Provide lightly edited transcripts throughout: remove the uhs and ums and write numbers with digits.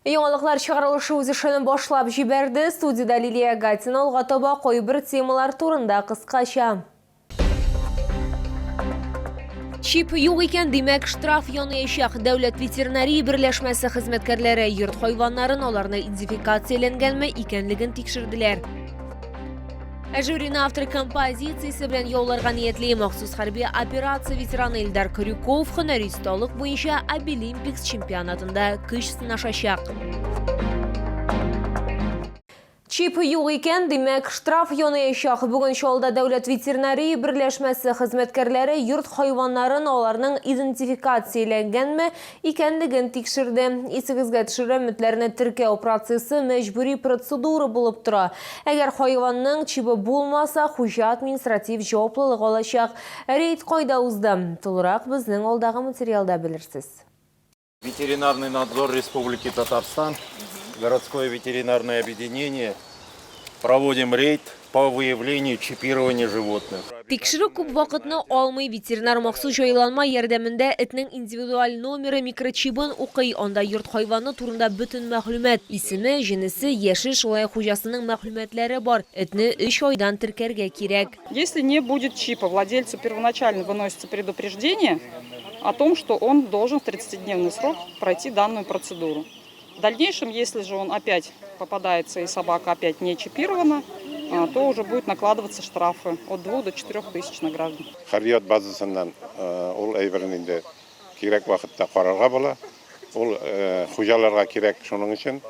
Яңалыклар чыгарылышы үз эшен башлап җибәрде. Студиядә Лилия Гатина. Алга таба кайбер темалар турында кыскача. Чип юк икән, димәк, штраф яныячак. Дәүләт ветеринария берләшмәсе хезмәткәрләре йорт хайваннарын, аларны идентификацияләнгәнме икәнлеген тикшерделәр. Ә жюрины автор композициясе белән яуларга ниятли махсус хәрби операция ветераны Илдар Крюков һөнәри осталык буенча Абилимпикс чемпионатында көч сынашачак. Чип юк икән, димәк, штраф яныячак. Бүген Чаллыда дәүләт ветеринария берләшмәсе хезмәткәрләре йорт хайваннарын аларның идентификацияләнгәнме икәнлеген тикшерде. Исегезгә төшерәм, этләрне теркәү процессы мәҗбүри процедура булып тора. Әгәр хайванның чибы булмаса, хуҗа административ җаваплылык алачак. Рейд кайда узды? Тулырак безнең алдагы материалда белерсез. Ветеринарный надзор Республики Татарстан, городское ветеринарное объединение. Проводим рейд по выявлению чипирования животных. Тикшерү күп вакытны алмый. Ветеринар махсус җайланма ярдәмендә этнең индивидуаль номеры микрочибын укый. Анда йорт хайваны турында бөтен мәгълүмат, исеме, җенесе, яше, шулай ук хуҗасының мәгълүматлары бар. Этне өч айдан теркәргә кирәк. Если не будет чипа, владельцу первоначально выносится предупреждение о том, что он должен в 30-дневный срок пройти данную процедуру. В дальнейшем, если же он опять попадается и собака опять не чипирована, то уже будет накладываться штрафы от 2 до 4 тысяч на граждан. Хәррият базасыннан ул әйберен инде кирәк вакытта карарга була. Ул хуҗаларга кирәк шуның өчен,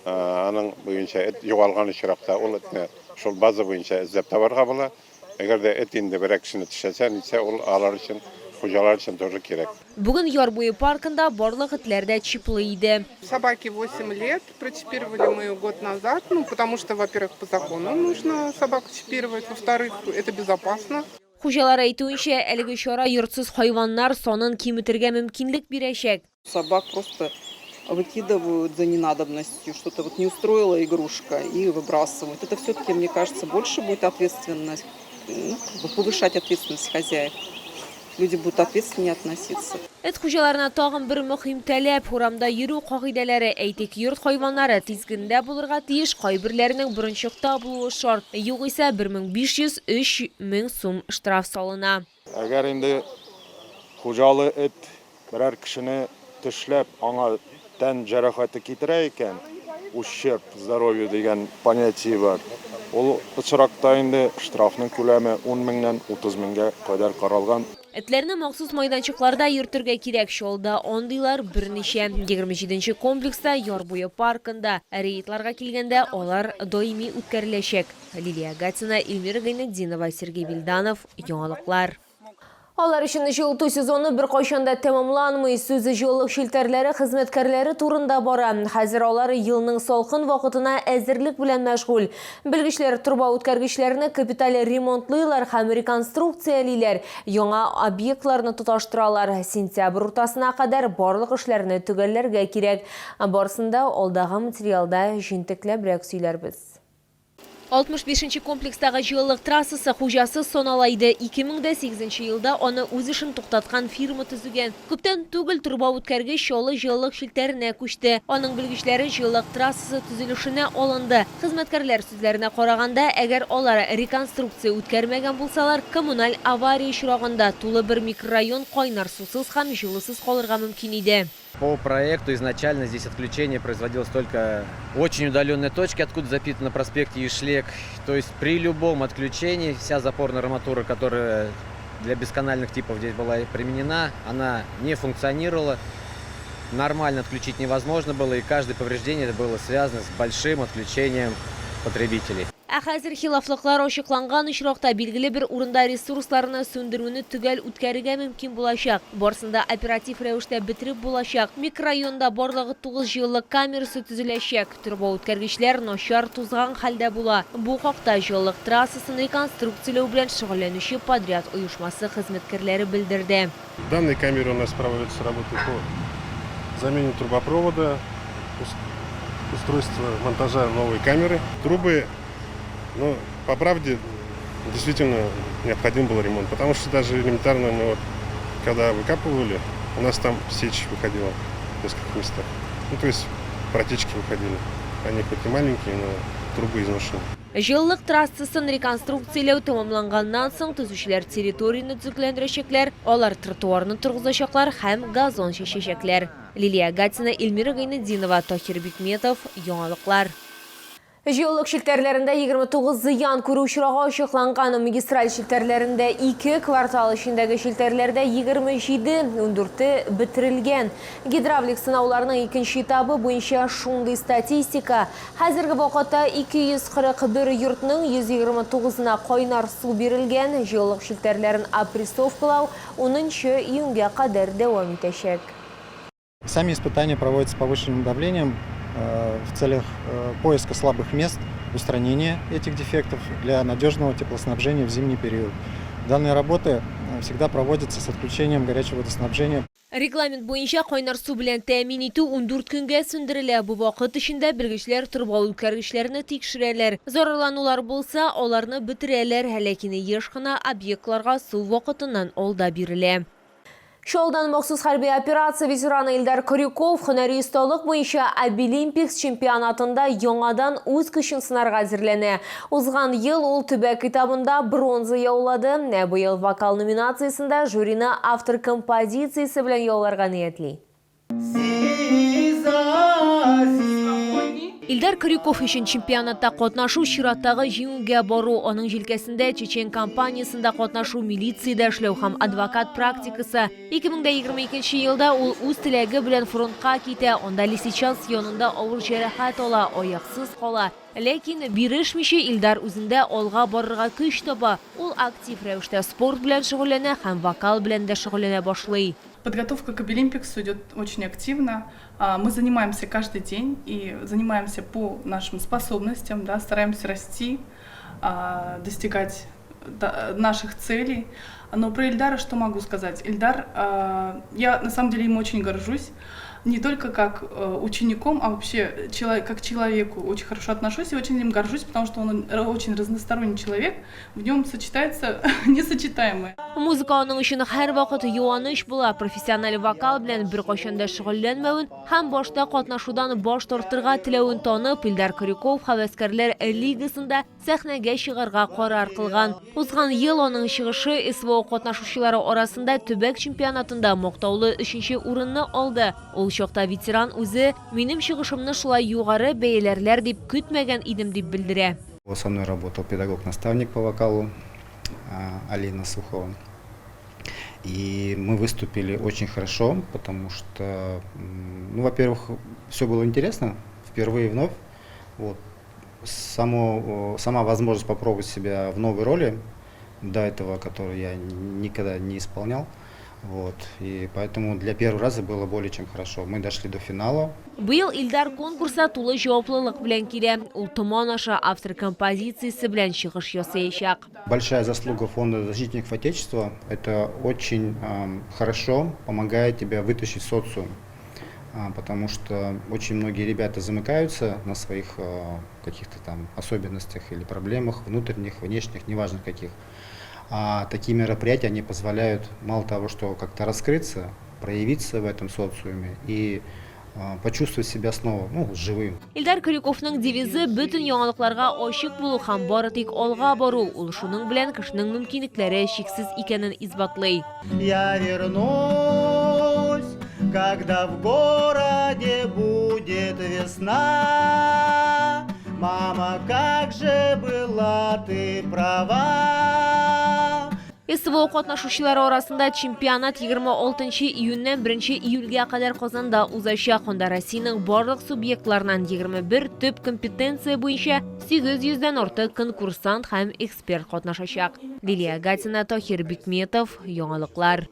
аның буенча эт югалган очракта ул этне шул база буенча эзләп табарга була. Әгәр дә эт инде берәр кешене тешләсә, нитсә, ул алар өчен, хуҗалар өчен тоже кирәк. Бүген Яр буе паркында барлык этләр дә чиплы иде. Собаке 8 лет, прочипировали мы ее год назад, ну, потому что, во-первых, по закону нужно собаку чипировать, во-вторых, это безопасно. Хуҗалар әйтүенчә, әлеге чара йортсыз хайваннар санын киметергә мөмкинлек бирәчәк. Собак просто выкидывают за ненадобностью, что-то вот не устроила игрушка и выбрасывают. Это все-таки, мне кажется, больше будет ответственность, ну, как бы повышать ответственность хозяев. Люди будут ответственнее относиться. Эт хуҗаларына тагын бер мөһим таләп, урамда йөрү кагыйдәләре. Әйтик, йорт хайваннары тизгендә булырга тиеш, кайберләренең борынчыкта булуы шарт. Югыйсә, 1500, 3000 сум штраф салына. Әгәр инде хуҗалы эт берәр кешене тешләп, аңа тән җәрәхәте китерә икән, ущерб здоровью дигән понятие бар, ул очракта инде штрафның күләме ун меңнән 30 меңгә кадәр каралган. Этләрне махсус майданчыкларда йөртергә кирәк. Чаллыда андыйлар берничә. 27 нче комплекста, Яр буе паркында. Рейдларга килгәндә, алар даими үткәреләчәк. Лилия Гатина, Эльмира Гайнетдинова, Сергей Вильданов, Яңалыклар. Алар өчен җылыту сезоны беркайчан да тәмамланмый. Сүз җылылык челтәрләре хезмәткәрләре турында бара. Хәзер алар елның салкын вакытына әзерлек белән мәшгуль. Белгечләр торба үткәргечләрне капиталь ремонтлыйлар һәм реконструкциялиләр, яңа объектларны тоташтыралар. Сентябрь уртасына кадәр барлык эшләрне төгәлләргә кирәк. Барысын да алдагы материалда җентекләбрәк сөйләрбез. 65 нче комплекстагы җылылык трассасы хуҗасыз санала иде. 2008 нче елда аны үз эшен туктаткан фирма төзегән. Күптән түгел торба үткәргеч Чаллы җылылык челтәренә күчте. Аның белгечләре җылылык трассасы төзелешенә алынды. Хезмәткәрләр сүзләренә караганда, әгәр алар реконструкция үткәрмәгән булсалар, коммуналь авария очрагында тулы бер микрорайон кайнар сусыз һәм җылысыз калырга мөмкин иде. По проекту изначально здесь отключение производилось только очень удаленной точки, откуда запитано на проспекте Ишлек. То есть при любом отключении вся запорная арматура, которая для бесканальных типов здесь была применена, она не функционировала. Нормально отключить невозможно было, и каждое повреждение было связано с большим отключением потребителей. Ә хәзер хилафлыклар ачыкланган очракта билгеле бер урында ресурсларны сүндерүне төгәл үткәрергә мөмкин булачак. Барысын да оператив рәвештә бетереп булачак. Микрорайонда барлыгы тугыз җылылык камерасы төзеләчәк. Торбаүткәргечләр начар, тузган хәлдә була. Бу хакта җылылык трассасын реконструкцияләү белән шөгыльләнүче подряд оешмасы хезмәткәрләре белдерде. Данные камеры у нас проводятся работы по замене трубопровода, устройство монтажа новой камеры. Трубы, ну, по правде, действительно необходим был ремонт, потому что даже элементарно мы вот, когда выкапывали, у нас там сечь выходила в нескольких местах. Ну, то есть Протечки выходили. Они хоть и маленькие, но трубы изношены. Җылылык трассасын реконструкцияләү тәмамланганнан соң, төзүчеләр территорияне төзекләндерәчәкләр, алар тротуарны торгызачаклар һәм газон чәчәчәкләр. Лилия Гатина, Эльмира Гайнетдинова, Таһир Бикметов, Яңалыклар. Җылылык челтәрләрендә 29 зыян күрү очрагы ачыкланган. Магистраль челтәрләрендә ике, квартал эчендәге челтәрләрдә 27, ундүрте бетерелгән. Гидравлик сынауларның икенче этабы буенча шундый статистика. Хәзерге вакытта 241 йортның 129 ына кайнар су бирелгән. Җылылык челтәрләрен опрессовкалау унынчы июньгә кадәр дәвам итәчәк. Сами испытания проводятся с повышенным давлением в целях поиска слабых мест, устранения этих дефектов для надежного теплоснабжения в зимний период. Данные работы всегда проводятся с отключением горячего водоснабжения. Регламент буенча кайнар су белән тәэмин итү 14 көнгә сүндерелә. Бу вакыт эчендә белгечләр торба үткәргечләрне тикшерәләр. Зарарланулар булса, аларны бетерәләр, ләкин еш кына объектларга су вакытыннан алда бирелә. Чаллыдан махсус хәрби операция ветераны Илдар Крюков һөнәри осталык буенча Абилимпикс чемпионатында яңадан үз көчен сынарга әзерләнә. Узган ел ул төбәк этабында бронза яулады. Ә быел вокал номинациясендә жюрины автор композициясе белән яуларга ниятли. Илдар Крюков өчен чемпионатта катнашу чираттагы җиңүгә бару, аның җилкәсендә чечен кампаниясендә катнашу, милициядә эшләү һәм адвокат практикасы. 2022 елда ул үз теләге белән фронтка китә, анда Лисичанск янында авыр җәрәхәт ала, аяксыз кала. Ләкин бирешмичә Илдар үзендә алга барырга көч таба, ул актив рәвештә спорт белән шөгыльләнә һәм вокал белән дә шөгыльләнә башлый. Подготовка к Абилимпиксу идет очень активно. Мы занимаемся каждый день и занимаемся по нашим способностям, да, стараемся расти, достигать наших целей. Но про Ильдара что могу сказать? Ильдар, я на самом деле им очень горжусь. Не только как учеником, а вообще как человеку очень хорошо отношусь и очень им горжусь, потому что он очень разносторонний человек, в нем сочетается несочетаемое. Музыка аның өчен һәрвакыт юаныч була. Профессиональ вокал белән беркайчан да шөгыльләнмәвен һәм башта катнашудан баш тартырга теләвен танып, Илдар Крюков һәвәскәрләр лигасында сәхнәгә чыгарга карар кылган. Узган ел аның чыгышы СВО катнашучылары арасында төбәк чемпионатында мактаулы өченче урынны алды. Ул чакта ветеран үзе, Минем чыгышымны шулай югары бәяләрләр дип көтмәгән идем, дип белдерә. Со мной работал педагог-наставник по вокалу Алина Сухова. И мы выступили очень хорошо, потому что, ну, во-первых, все было интересно, впервые вновь. Вот. Сама возможность попробовать себя в новой роли, до этого, которую я никогда не исполнял. Вот. И поэтому для первого раза было более чем хорошо. Мы дошли до финала. Быел Илдар конкурска тулы җаваплылык белән килә. Ул Томан аша автор композициясе белән чыгыш ясаячак. Большая заслуга фонда защитников Отечества – это очень хорошо помогает тебе вытащить социум, потому что очень многие ребята замыкаются на своих каких-то там особенностях или проблемах, внутренних, внешних, неважно каких. А такие мероприятия, они позволяют мало того, что как-то раскрыться, проявиться в этом социуме и почувствовать себя снова, ну, живым. Илдар Крюковның девизы бөтен яңалыкларга ачык булу һәм бары тик алга бару. Ул шуның белән кешенең мөмкинлекләре чиксез икәнен исбатлый. Я вернусь, когда в городе будет весна. Мама, как же была ты права. СВО катнашучылары арасында чемпионат 26 июньнән 1 июльгә кадәр Казанда узачак. Анда Россиянең барлык субъектларыннан 21 төп компетенция буенча 800 дән артык конкурсант һәм эксперт катнашачак. Лилия Гатина, Таһир Бикметов, Яңалыклар.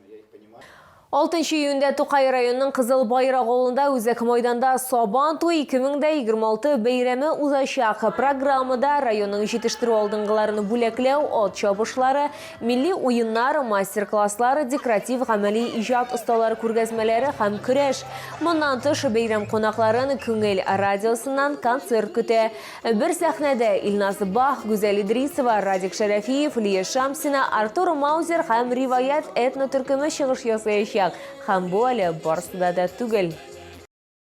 6 июньдә Тукай районының Кызыл Байрак авылында үзәк майданда Сабан туе 2026 бәйрәме узачак. Программада районның җитештерү алдынгыларын бүләкләү, ат чабышлары, милли уеннар, мастер-класслар, декоратив гамәли иҗат осталары күргәзмәләре һәм көрәш. Моннан тыш, бәйрәм кунакларын Күңел радиосыннан концерт көтә. Бер сәхнәдә Илназ Бах, Гүзәл Идрисова, Радик Шәрәфиев, Лия Шамсина, Артур Маузер һәм Риваят этно төркеме чыгыш ясаячак. Һәм бу әле барысы да түгел.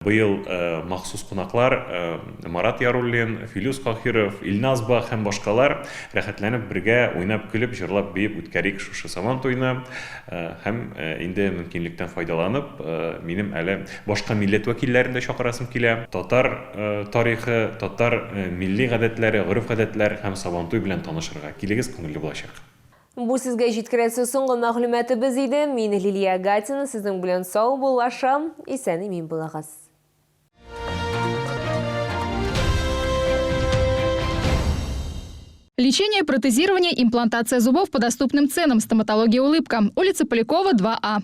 Быел махсус кунаклар Марат Яруллин, Филүс Каһиров, Илназ Бах һәм башкалар. Рәхәтләнеп бергә уйнап-көлеп, җырлап-биеп үткәрик шушы Сабан туйны. Һәм инде мөмкинлектән файдаланып, минем әле башка милләт вәкилләрен дә чакырасым килә. Татар тарихы, татар милли гадәтләре, гореф-гадәтләр һәм Сабантуй белән танышырга килегез, күңелле булачак. Бу сезгә җиткерәсе соңгы мәгълүматыбыз иде. Мин Лилия Гатина сезнең белән саубуллашам. Исән-имин булыгыз. Лечение, протезирование, имплантация зубов по доступным ценам. Стоматология «Улыбка». Улица Полякова, 2А.